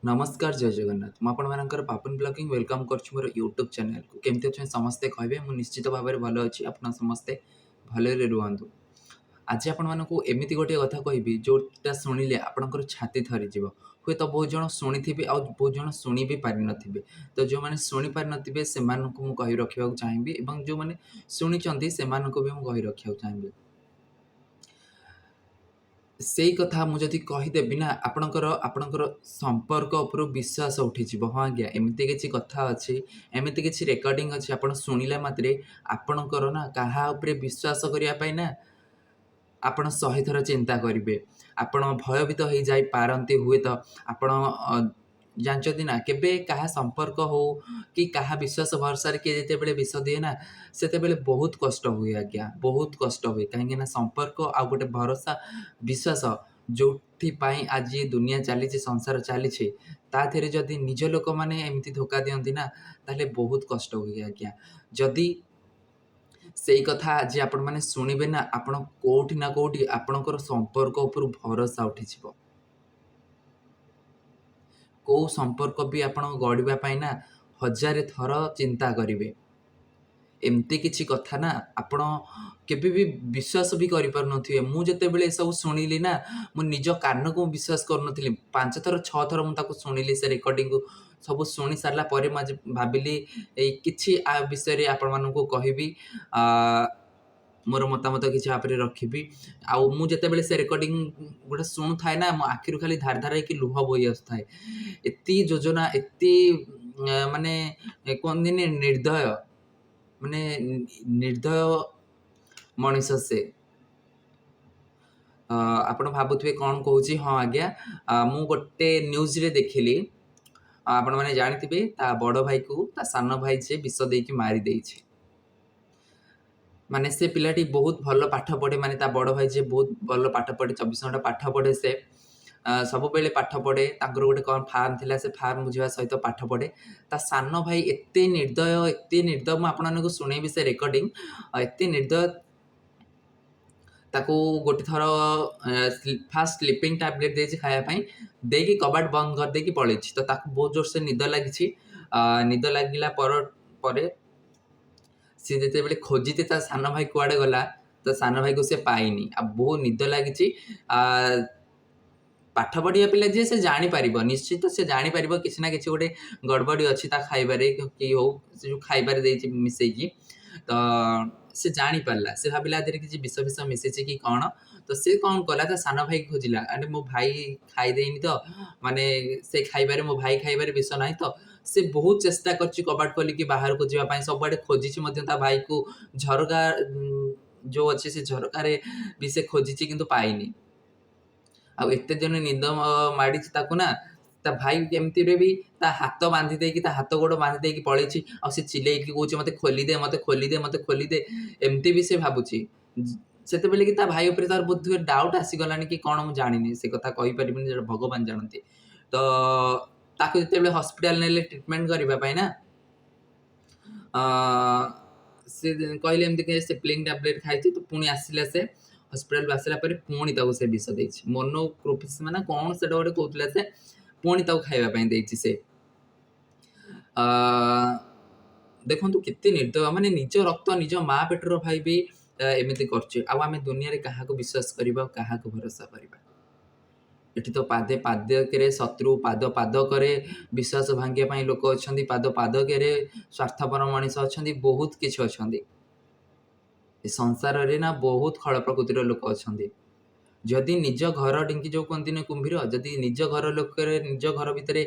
ନମସ୍କାର, ଜୟ ଜଗନ୍ନାଥ। ମୁଁ ଆପଣମାନଙ୍କର ପାପନ ବ୍ଲଗିଂ welcome କରୁଛି ମୋର ୟୁଟ୍ୟୁବ୍ ଚ୍ୟାନେଲକୁ। କେମିତି ଅଛନ୍ତି ସମସ୍ତେ କହିବେ। ମୁଁ ନିଶ୍ଚିତ ଭାବରେ ଭଲ ଅଛି। ଆପଣ ସମସ୍ତେ ଭଲରେ ରୁହନ୍ତୁ। ଆଜି ଆପଣମାନଙ୍କୁ ଏମିତି ଗୋଟିଏ କଥା କହିବି, ଯେଉଁଟା ଶୁଣିଲେ ଆପଣଙ୍କର ଛାତି ଥରିଯିବ। ହୁଏତ ବହୁତ ଜଣ ଶୁଣିଥିବେ ଆଉ ବହୁତ ଜଣ ଶୁଣି ବି ପାରିନଥିବେ। ତ ଯେଉଁମାନେ ଶୁଣି ପାରିନଥିବେ, ସେମାନଙ୍କୁ ମୁଁ କହି ରଖିବାକୁ ଚାହିଁବି ଏବଂ ଯେଉଁମାନେ ଶୁଣିଛନ୍ତି, ସେମାନଙ୍କୁ ବି ମୁଁ କହି ରଖିବାକୁ ଚାହିଁବି। ସେଇ କଥା ମୁଁ ଯଦି କହିଦେବି ନା, ଆପଣଙ୍କର ସମ୍ପର୍କ ଉପରୁ ବିଶ୍ୱାସ ଉଠିଯିବ। ହଁ ଆଜ୍ଞା, ଏମିତି କିଛି କଥା ଅଛି, ଏମିତି କିଛି ରେକର୍ଡ଼ିଂ ଅଛି, ଆପଣ ଶୁଣିଲା ମାତ୍ରେ ଆପଣଙ୍କର ନା କାହା ଉପରେ ବିଶ୍ୱାସ କରିବା ପାଇଁ ନା ଆପଣ 100 ଥର ଚିନ୍ତା କରିବେ। ଆପଣ ଭୟଭୀତ ହେଇଯାଇପାରନ୍ତି ହୁଏତ। ଆପଣ ଜାଣିଛନ୍ତି ନା, କେବେ କାହା ସମ୍ପର୍କ ହଉ କି କାହା ବିଶ୍ୱାସ ଭରସାରେ କିଏ ଯେତେବେଳେ ବିଷ ଦିଏ ନା, ସେତେବେଳେ ବହୁତ କଷ୍ଟ ହୁଏ ଆଜ୍ଞା, ବହୁତ କଷ୍ଟ ହୁଏ। କାହିଁକି ନା ସମ୍ପର୍କ ଆଉ ଗୋଟେ ଭରସା, ବିଶ୍ୱାସ, ଯେଉଁଥିପାଇଁ ଆଜି ଦୁନିଆ ଚାଲିଛି, ସଂସାର ଚାଲିଛି, ତା ଦେହରେ ଯଦି ନିଜ ଲୋକମାନେ ଏମିତି ଧୋକା ଦିଅନ୍ତି ନା, ତାହେଲେ ବହୁତ କଷ୍ଟ ହୁଏ ଆଜ୍ଞା। ଯଦି ସେଇ କଥା ଆଜି ଆପଣମାନେ ଶୁଣିବେ ନା, ଆପଣ କେଉଁଠି ନା କେଉଁଠି ଆପଣଙ୍କର ସମ୍ପର୍କ ଉପରୁ ଭରସା ଉଠିଯିବ। କେଉଁ ସମ୍ପର୍କ ବି ଆପଣ ଗଢ଼ିବା ପାଇଁ ନା ହଜାରେ ଥର ଚିନ୍ତା କରିବେ। ଏମିତି କିଛି କଥା ନା, ଆପଣ କେବେ ବି ବିଶ୍ୱାସ ବି କରିପାରୁନଥିବେ। ମୁଁ ଯେତେବେଳେ ଏସବୁ ଶୁଣିଲି ନା, ମୁଁ ନିଜ କାନକୁ ମୁଁ ବିଶ୍ୱାସ କରୁନଥିଲି। 5 ଥର 6 ଥର ମୁଁ ତାକୁ ଶୁଣିଲି। ସେ ରେକର୍ଡ଼ିଂକୁ ସବୁ ଶୁଣି ସାରିଲା ପରେ ମୁଁ ଆଜି ଭାବିଲି ଏଇ କିଛି ଆ ବିଷୟରେ ଆପଣମାନଙ୍କୁ କହିବି, ମୋର ମତାମତ କିଛି ଆ ଉପରେ ରଖିବି। ଆଉ ମୁଁ ଯେତେବେଳେ ସେ ରେକର୍ଡ଼ିଂ ଗୋଟେ ଶୁଣୁଥାଏ ନା, ମୋ ଆଖିରୁ ଖାଲି ଧାର ଧାର ହେଇକି ଲୁହ ବୋହି ଆସୁଥାଏ। ଏତେ ଯୋଜନା, ଏତେ ମାନେ କୁହନ୍ତିନି ନିର୍ଦ୍ଦୟ, ମାନେ ନିର୍ଦ୍ଦୟ ମଣିଷ ସେ। ଆପଣ ଭାବୁଥିବେ କ'ଣ କହୁଛି। ହଁ ଆଜ୍ଞା, ମୁଁ ଗୋଟେ ନ୍ୟୁଜ୍ରେ ଦେଖିଲି, ଆପଣମାନେ ଜାଣିଥିବେ, ତା ବଡ଼ ଭାଇକୁ ତା ସାନ ଭାଇ ଯିଏ ବିଷ ଦେଇକି ମାରି ଦେଇଛି। ମାନେ ସେ ପିଲାଟି ବହୁତ ଭଲ ପାଠ ପଢ଼େ, ମାନେ ତା ବଡ଼ ଭାଇ ଯିଏ ବହୁତ ଭଲ ପାଠ ପଢ଼େ, 24 ଘଣ୍ଟା ପାଠ ପଢ଼େ ସେ, ସବୁବେଳେ ପାଠ ପଢ଼େ। ତାଙ୍କର ଗୋଟେ କ'ଣ ଫାର୍ମ ଥିଲା, ସେ ଫାର୍ମ ବୁଝିବା ସହିତ ପାଠ ପଢ଼େ। ତା ସାନ ଭାଇ ଏତେ ନିର୍ଦ୍ଦୟ, ଏତେ ନିର୍ଦ୍ଦୟ, ମୁଁ ଆପଣମାନଙ୍କୁ ଶୁଣେଇବି ସେ ରେକର୍ଡ଼ିଂ। ଏତେ ନିର୍ଦ୍ଦୟ, ତାକୁ ଗୋଟେ ଥର ଫାଷ୍ଟ ସ୍ଲିପିଂ ଟ୍ୟାବଲେଟ୍ ଦେଇଛି ଖାଇବା ପାଇଁ, ଦେଇକି କବାଟ ବନ୍ଦ କରିଦେଇକି ପଳେଇଛି। ତ ତାକୁ ବହୁତ ଜୋରସେ ନିଦ ଲାଗିଛି। ନିଦ ଲାଗିଲା ପରେ ସିଏ ଯେତେବେଳେ ଖୋଜିଛି ତା ସାନ ଭାଇ କୁଆଡ଼େ ଗଲା, ତ ସାନ ଭାଇକୁ ସେ ପାଇନି। ଆଉ ବହୁତ ନିଦ ଲାଗିଛି। ପାଠ ପଢ଼ିବା ପିଲା ଯିଏ, ସେ ଜାଣିପାରିବ ନିଶ୍ଚିତ, ସେ ଜାଣିପାରିବ କିଛି ନା କିଛି ଗୋଟେ ଗଡ଼ବଡ଼ି ଅଛି ତା ଖାଇବାରେ କି ହଉ, ସେ ଯେଉଁ ଖାଇବାରେ ଦେଇଛି ମିଶେଇକି। ତ ସେ ଜାଣିପାରିଲା, ସେ ଭାବିଲା ଏଥିରେ କିଛି ବିଷ ବିଷ ମିଶିଛି କି କ'ଣ। ତ ସେ କ'ଣ କଲା, ତା ସାନ ଭାଇକି ଖୋଜିଲା, ଆରେ ମୋ ଭାଇ ଖାଇଦେଇନି ତ? ମାନେ ସେ ଖାଇବାରେ, ମୋ ଭାଇ ଖାଇବାରେ ବିଷ ନାହିଁ ତ? ସେ ବହୁତ ଚେଷ୍ଟା କରିଛି କବାଟ ଖୋଲିକି ବାହାରକୁ ଯିବା ପାଇଁ। ସବୁଆଡ଼େ ଖୋଜିଛି ମଧ୍ୟ ତା ଭାଇକୁ। ଝରକା ଯେଉଁ ଅଛି, ସେ ଝରକାରେ ବି ସେ ଖୋଜିଛି, କିନ୍ତୁ ପାଇନି। ଆଉ ଏତେ ଦିନ ନିଦ ମାଡ଼ିଛି ତାକୁ ନା, ତା ଭାଇ କେମିତିରେ ବି ତା ହାତ ବାନ୍ଧି ଦେଇକି, ତା ହାତ ଗୋଡ଼ ବାନ୍ଧି ଦେଇକି ପଳେଇଛି। ଆଉ ସେ ଚିଲେଇକି କହୁଛି, "ମୋତେ ଖୋଲିଦେ, ମୋତେ ଖୋଲିଦେ, ମୋତେ ଖୋଲିଦେ।" ଏମିତି ବି ସେ ଭାବୁଛି ସେତେବେଳେ କି ତା ଭାଇ ଉପରେ ତାର ବୋଧ ହୁଏ ଡାଉଟ୍ ଆସିଗଲାଣି କି କ'ଣ, ମୁଁ ଜାଣିନି, ସେ କଥା କହିପାରିବିନି, ସେଇଟା ଭଗବାନ ଜାଣନ୍ତି। ତ ତାକୁ ଯେତେବେଳେ ହସ୍ପିଟାଲ ନେଲେ ଟ୍ରିଟମେଣ୍ଟ କରିବା ପାଇଁ ନା, ସେ କହିଲେ ଏମିତି କି ସ୍ଲିପିଂ ଟ୍ୟାବଲେଟ୍ ଖାଇଛି। ତ ପୁଣି ଆସିଲା ସେ ହସ୍ପିଟାଲରୁ, ଆସିଲା ପରେ ପୁଣି ତାକୁ ସେ ବିଷ ଦେଇଛି। ମୋନୋକ୍ରୋଫିସ୍ ମାନେ କ'ଣ ସେଟା ଗୋଟେ କହୁଥିଲା ସେ, ପୁଣି ତାକୁ ଖାଇବା ପାଇଁ ଦେଇଛି ସେ। ଦେଖନ୍ତୁ କେତେ ନିର୍ଦ୍ଦୟ, ମାନେ ନିଜ ରକ୍ତ, ନିଜ ମା ପେଟର ଭାଇ ବି ଏମିତି କରୁଛି। ଆଉ ଆମେ ଦୁନିଆରେ କାହାକୁ ବିଶ୍ୱାସ କରିବା ଆଉ କାହାକୁ ଭରସା କରିବା? ଏଠି ତ ପାଦେ ପାଦକରେ ଶତ୍ରୁ, ପାଦ ପାଦକରେ ବିଶ୍ୱାସ ଭାଙ୍ଗିବା ପାଇଁ ଲୋକ ଅଛନ୍ତି, ପାଦ ପାଦକରେ ସ୍ୱାର୍ଥପର ମଣିଷ ଅଛନ୍ତି, ବହୁତ କିଛି ଅଛନ୍ତି। ଏ ସଂସାରରେ ନା ବହୁତ ଖଳ ପ୍ରକୃତିର ଲୋକ ଅଛନ୍ତି। ଯଦି ନିଜ ଘର ଢିଙ୍କି ଯେଉଁ କୁହନ୍ତିନି କୁମ୍ଭୀର, ଯଦି ନିଜ ଘର ଲୋକରେ ନିଜ ଘର ଭିତରେ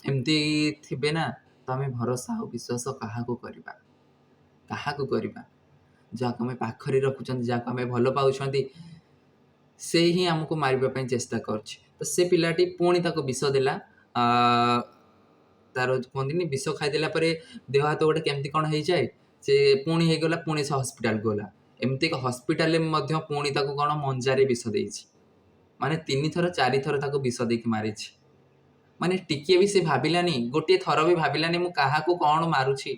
ଏମିତି ଥିବେ ନା, ତ ଆମେ ଭରସା ଆଉ ବିଶ୍ୱାସ କାହାକୁ କରିବା? କାହାକୁ କରିବା? ଯାହାକୁ ଆମେ ପାଖରେ ରଖୁଛନ୍ତି, ଯାହାକୁ ଆମେ ଭଲ ପାଉଛନ୍ତି, ସେ ହିଁ ଆମକୁ ମାରିବା ପାଇଁ ଚେଷ୍ଟା କରୁଛି। ତ ସେ ପିଲାଟି ପୁଣି ତାକୁ ବିଷ ଦେଲା। ତାର କୁହନ୍ତିନି, ବିଷ ଖାଇଦେଲା ପରେ ଦେହ ହାତ ଗୋଟେ କେମିତି କ'ଣ ହେଇଯାଏ, ସେ ପୁଣି ହେଇଗଲା। ପୁଣି ସେ ହସ୍ପିଟାଲକୁ ଗଲା। ଏମିତି ହସ୍ପିଟାଲରେ ମଧ୍ୟ ପୁଣି ତାକୁ କ'ଣ ମଞ୍ଜାରେ ବିଷ ଦେଇଛି। ମାନେ ତିନିଥର ଚାରିଥର ତାକୁ ବିଷ ଦେଇକି ମାରିଛି। ମାନେ ଟିକିଏ ବି ସେ ଭାବିଲାନି, ଗୋଟିଏ ଥର ବି ଭାବିଲାନି, ମୁଁ କାହାକୁ କ'ଣ ମାରୁଛି?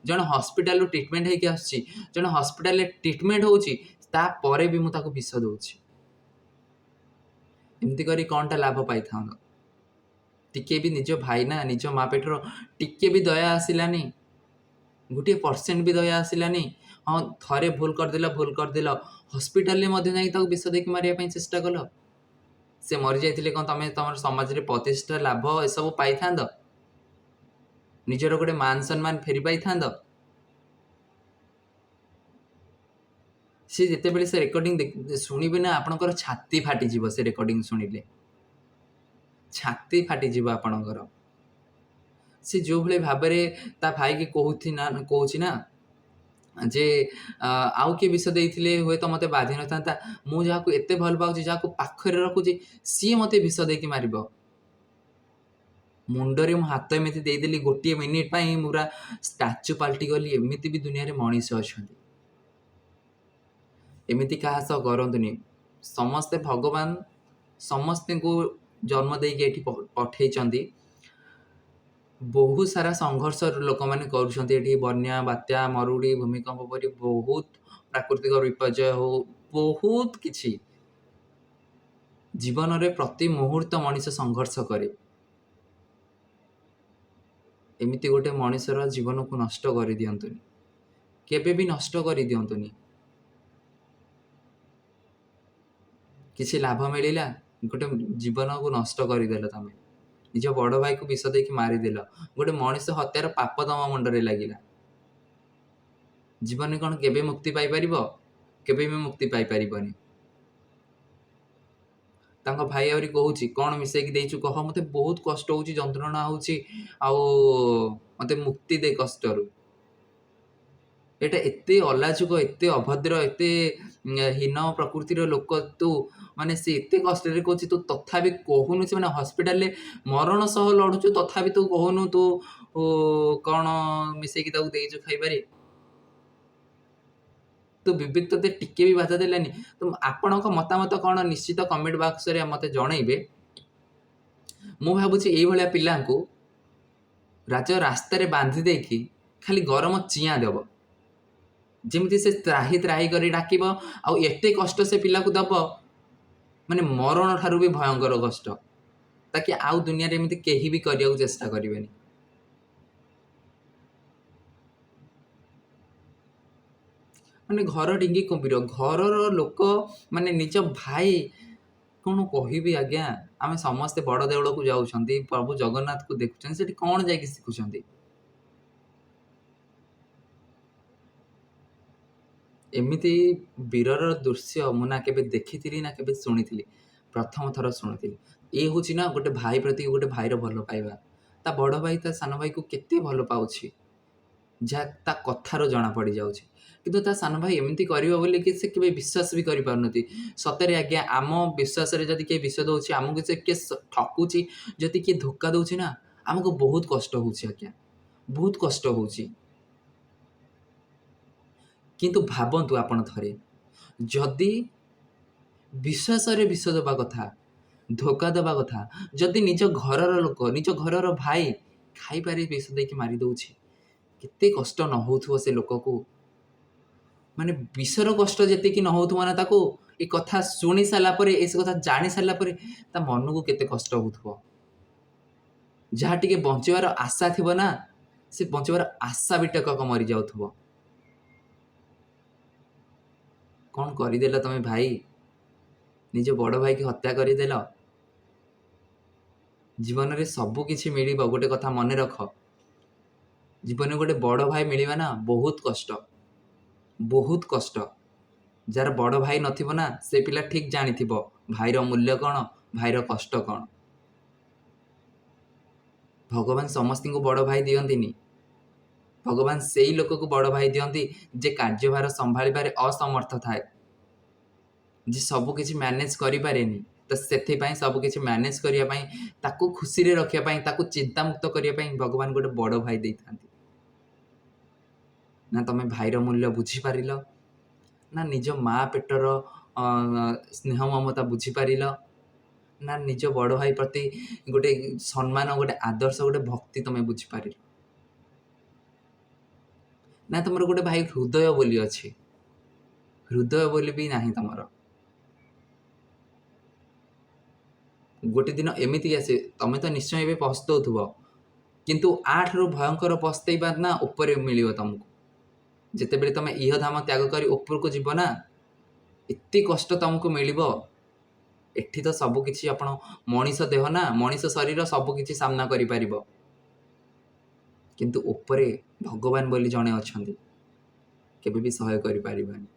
ଜଣେ ହସ୍ପିଟାଲରୁ ଟ୍ରିଟମେଣ୍ଟ ହେଇକି ଆସୁଛି, ଜଣେ ହସ୍ପିଟାଲରେ ଟ୍ରିଟମେଣ୍ଟ ହେଉଛି, ତାପରେ ବି ମୁଁ ତାକୁ ବିଷ ଦେଉଛି। ଏମିତି କରି କ'ଣଟା ଲାଭ ପାଇଥାନ୍ତ? ଟିକେ ବି ନିଜ ଭାଇ ନା, ନିଜ ମା ପେଟର, ଟିକେ ବି ଦୟା ଆସିଲାନି? 1% ବି ଦୟା ଆସିଲାନି? ହଁ, ଥରେ ଭୁଲ କରିଦେଲ, ଭୁଲ କରିଦେଲ, ହସ୍ପିଟାଲରେ ମଧ୍ୟ ଯାଇକି ତାକୁ ବିଷ ଦେଇକି ମାରିବା ପାଇଁ ଚେଷ୍ଟା କଲ। ସେ ମରିଯାଇଥିଲେ କ'ଣ ତମେ ତମର ସମାଜରେ ପ୍ରତିଷ୍ଠା ଲାଭ ଏସବୁ ପାଇଥାନ୍ତ? ନିଜର ଗୋଟେ ମାନ ସମ୍ମାନ ଫେରି ପାଇଥାନ୍ତ? ସେ ଯେତେବେଳେ ସେ ରେକର୍ଡ଼ିଂ ଶୁଣିବେ ନା, ଆପଣଙ୍କର ଛାତି ଫାଟିଯିବ। ସେ ରେକର୍ଡ଼ିଂ ଶୁଣିଲେ ଛାତି ଫାଟିଯିବ ଆପଣଙ୍କର। ସେ ଯେଉଁଭଳି ଭାବରେ ତା ଭାଇକି କହୁଛି ନା, କହୁଛି ନା ଯେ ଆଉ କିଏ ବିଷ ଦେଇଥିଲେ ହୁଏତ ମୋତେ ବାଧି ନଥାନ୍ତା, ମୁଁ ଯାହାକୁ ଏତେ ଭଲ ପାଉଛି, ଯାହାକୁ ପାଖରେ ରଖୁଛି, ସିଏ ମୋତେ ବିଷ ଦେଇକି ମାରିବ। ମୁଣ୍ଡରେ ମୁଁ ହାତ ଏମିତି ଦେଇଦେଲି, ଗୋଟିଏ ମିନିଟ୍ ପାଇଁ ମୁଁ ପୁରା ଷ୍ଟାଚୁ ପାଲଟି ଗଲି। ଏମିତି ବି ଦୁନିଆରେ ମଣିଷ ଅଛନ୍ତି। ଏମିତି କାହା ସହ କରନ୍ତୁନି। ସମସ୍ତେ ଭଗବାନ ସମସ୍ତଙ୍କୁ ଜନ୍ମ ଦେଇକି ଏଠି ପଠେଇଛନ୍ତି। ବହୁତ ସାରା ସଂଘର୍ଷ ଲୋକମାନେ କରୁଛନ୍ତି ଏଠି। ବନ୍ୟା, ବାତ୍ୟା, ମରୁଡ଼ି, ଭୂମିକମ୍ପ ପରି ବହୁତ ପ୍ରାକୃତିକ ବିପର୍ଯ୍ୟୟ ହଉ, ବହୁତ କିଛି, ଜୀବନରେ ପ୍ରତି ମୁହୂର୍ତ୍ତ ମଣିଷ ସଂଘର୍ଷ କରେ। ଏମିତି ଗୋଟେ ମଣିଷର ଜୀବନକୁ ନଷ୍ଟ କରିଦିଅନ୍ତୁନି, କେବେ ବି ନଷ୍ଟ କରିଦିଅନ୍ତୁନି। କିଛି ଲାଭ ମିଳିଲା? ଗୋଟେ ଜୀବନକୁ ନଷ୍ଟ କରିଦେଲ ତମେ। ନିଜ ବଡ଼ ଭାଇକୁ ବିଷ ଦେଇକି ମାରିଦେଲ। ଗୋଟେ ମଣିଷ ହତ୍ୟାର ପାପ ତମ ମୁଣ୍ଡରେ ଲାଗିଲା। ଜୀବନରେ କ'ଣ କେବେ ମୁକ୍ତି ପାଇପାରିବ? କେବେ ବି ମୁକ୍ତି ପାଇପାରିବନି। ତାଙ୍କ ଭାଇ ଆହୁରି କହୁଛି, କ'ଣ ମିଶେଇକି ଦେଇଛୁ କହ, ମୋତେ ବହୁତ କଷ୍ଟ ହେଉଛି, ଯନ୍ତ୍ରଣା ହେଉଛି, ଆଉ ମୋତେ ମୁକ୍ତି ଦେ କଷ୍ଟରୁ। ଏଇଟା ଏତେ ଅଲାଜୁକ, ଏତେ ଅଭଦ୍ର, ଏତେ ହୀନ ପ୍ରକୃତିର ଲୋକ ତୁ। ମାନେ ସେ ଏତେ କଷ୍ଟରେ କହୁଛି, ତୁ ତଥାପି କହୁନୁ। ସେ ମାନେ ହସ୍ପିଟାଲରେ ମରଣ ସହ ଲଢ଼ୁଛୁ, ତଥାପି ତୁ କହୁନୁ ତୁ କ'ଣ ମିଶେଇକି ତାକୁ ଦେଇଛୁ ଖାଇବାରେ। ତୁ ବିବେକ ତୋତେ ଟିକେ ବି ବାଧା ଦେଲାନି? ତ ଆପଣଙ୍କ ମତାମତ କ'ଣ ନିଶ୍ଚିତ କମେଣ୍ଟ ବକ୍ସରେ ମୋତେ ଜଣେଇବେ। ମୁଁ ଭାବୁଛି ଏଇଭଳିଆ ପିଲାଙ୍କୁ ରାଜ ରାସ୍ତାରେ ବାନ୍ଧି ଦେଇକି ଖାଲି ଗରମ ଚିଆଁ ଦେବ, ଯେମିତି ସେ ତ୍ରାହି ତ୍ରାହି କରି ଡାକିବ। ଆଉ ଏତେ କଷ୍ଟ ସେ ପିଲାକୁ ଦବ, ମାନେ ମରଣ ଠାରୁ ବି ଭୟଙ୍କର କଷ୍ଟ, ତାକି ଆଉ ଦୁନିଆରେ ଏମିତି କେହି ବି କରିବାକୁ ଚେଷ୍ଟା କରିବେନି। ମାନେ ଘର ଢିଙ୍ଗି କୁମ୍ଭୀର, ଘରର ଲୋକ ମାନେ ନିଜ ଭାଇ। କ'ଣ କହିବି ଆଜ୍ଞା? ଆମେ ସମସ୍ତେ ବଡ଼ ଦେଉଳକୁ ଯାଉଛନ୍ତି, ପ୍ରଭୁ ଜଗନ୍ନାଥକୁ ଦେଖୁଛନ୍ତି, ସେଠି କ'ଣ ଯାଇକି ଶିଖୁଛନ୍ତି? ଏମିତି ବୀରର ଦୃଶ୍ୟ ମୁଁ ନା କେବେ ଦେଖିଥିଲି ନା କେବେ ଶୁଣିଥିଲି, ପ୍ରଥମ ଥର ଶୁଣିଥିଲି। ଇଏ ହେଉଛି ନା ଗୋଟେ ଭାଇ ପ୍ରତି ଗୋଟେ ଭାଇର ଭଲ ପାଇବା। ତା ବଡ଼ ଭାଇ ତା ସାନ ଭାଇକୁ କେତେ ଭଲ ପାଉଛି, ଯାହା ତା କଥାରୁ ଜଣା ପଡ଼ିଯାଉଛି। କିନ୍ତୁ ତା ସାନ ଭାଇ ଏମିତି କରିବ ବୋଲି କି ସେ କେବେ ବିଶ୍ୱାସ ବି କରିପାରୁନନ୍ତି। ସତରେ ଆଜ୍ଞା, ଆମ ବିଶ୍ୱାସରେ ଯଦି କିଏ ବିଷ ଦେଉଛି ଆମକୁ, ସେ କିଏ ଠକୁଛି, ଯଦି କିଏ ଧୋକା ଦେଉଛି ନା, ଆମକୁ ବହୁତ କଷ୍ଟ ହେଉଛି ଆଜ୍ଞା, ବହୁତ କଷ୍ଟ ହେଉଛି। କିନ୍ତୁ ଭାବନ୍ତୁ ଆପଣ ଥରେ, ଯଦି ବିଶ୍ୱାସରେ ବିଷ ଦେବା କଥା, ଧୋକା ଦେବା କଥା, ଯଦି ନିଜ ଘରର ଲୋକ, ନିଜ ଘରର ଭାଇ ଖାଇବାରେ ବିଷ ଦେଇକି ମାରି ଦେଉଛି, କେତେ କଷ୍ଟ ନ ହେଉଥିବ ସେ ଲୋକକୁ? ମାନେ ବିଷର କଷ୍ଟ ଯେତିକି ନ ହେଉଥିବ ନା, ତାକୁ ଏ କଥା ଶୁଣି ସାରିଲା ପରେ, ଏ କଥା ଜାଣି ସାରିଲା ପରେ ତା ମନକୁ କେତେ କଷ୍ଟ ହେଉଥିବ। ଯାହା ଟିକେ ବଞ୍ଚିବାର ଆଶା ଥିବ ନା, ସେ ବଞ୍ଚିବାର ଆଶା ବି ଟକକ ମରିଯାଉଥିବ। କ'ଣ କରିଦେଲ ତମେ ଭାଇ? ନିଜ ବଡ଼ ଭାଇକି ହତ୍ୟା କରିଦେଲ। ଜୀବନରେ ସବୁ କିଛି ମିଳିବ, ଗୋଟେ କଥା ମନେ ରଖ, ଜୀବନରେ ଗୋଟେ ବଡ଼ ଭାଇ ମିଳିବା ନା ବହୁତ କଷ୍ଟ, ବହୁତ କଷ୍ଟ। ଯାହାର ବଡ଼ ଭାଇ ନଥିବ ନା, ସେ ପିଲା ଠିକ୍ ଜାଣିଥିବ ଭାଇର ମୂଲ୍ୟ କ'ଣ, ଭାଇର କଷ୍ଟ କ'ଣ। ଭଗବାନ ସମସ୍ତଙ୍କୁ ବଡ଼ ଭାଇ ଦିଅନ୍ତିନି। ଭଗବାନ ସେଇ ଲୋକକୁ ବଡ଼ ଭାଇ ଦିଅନ୍ତି ଯେ କାର୍ଯ୍ୟଭାର ସମ୍ଭାଳିବାରେ ଅସମର୍ଥ ଥାଏ, ଯେ ସବୁ କିଛି ମ୍ୟାନେଜ୍ କରିପାରେନି। ତ ସେଥିପାଇଁ ସବୁ କିଛି ମ୍ୟାନେଜ୍ କରିବା ପାଇଁ, ତାକୁ ଖୁସିରେ ରଖିବା ପାଇଁ, ତାକୁ ଚିନ୍ତାମୁକ୍ତ କରିବା ପାଇଁ ଭଗବାନ ଗୋଟେ ବଡ଼ ଭାଇ ଦେଇଥାନ୍ତି। ନା ତମେ ଭାଇର ମୂଲ୍ୟ ବୁଝିପାରିଲ, ନା ନିଜ ମା ପେଟର ସ୍ନେହ ମମତା ବୁଝିପାରିଲ, ନା ନିଜ ବଡ଼ ଭାଇ ପ୍ରତି ଗୋଟେ ସମ୍ମାନ, ଗୋଟେ ଆଦର୍ଶ, ଗୋଟେ ଭକ୍ତି ତମେ ବୁଝିପାରିଲ, ନା ତମର ଗୋଟେ ଭାଇ ହୃଦୟ ବୋଲି ଅଛି, ହୃଦୟ ବୋଲି ବି ନାହିଁ ତମର। ଗୋଟେ ଦିନ ଏମିତି ଆସେ, ତମେ ତ ନିଶ୍ଚୟ ଏବେ ପସ୍ତଉଥିବ, କିନ୍ତୁ ଆଠାରୁ ଭୟଙ୍କର ପସ୍ତେଇବା ନା ଉପରେ ମିଳିବ ତମକୁ। ଯେତେବେଳେ ତମେ ଇହଧାମ ତ୍ୟାଗ କରି ଉପରକୁ ଯିବ ନା, ଏତେ କଷ୍ଟ ତମକୁ ମିଳିବ। ଏଠି ତ ସବୁ କିଛି ଆପଣ ମଣିଷ ଦେହ ନା, ମଣିଷ ଶରୀର ସବୁ କିଛି ସାମ୍ନା କରିପାରିବ, କିନ୍ତୁ ଉପରେ ଭଗବାନ ବୋଲି ଜଣେ ଅଛନ୍ତି, କେବେ ବି ସହ୍ୟ କରିପାରିବନି।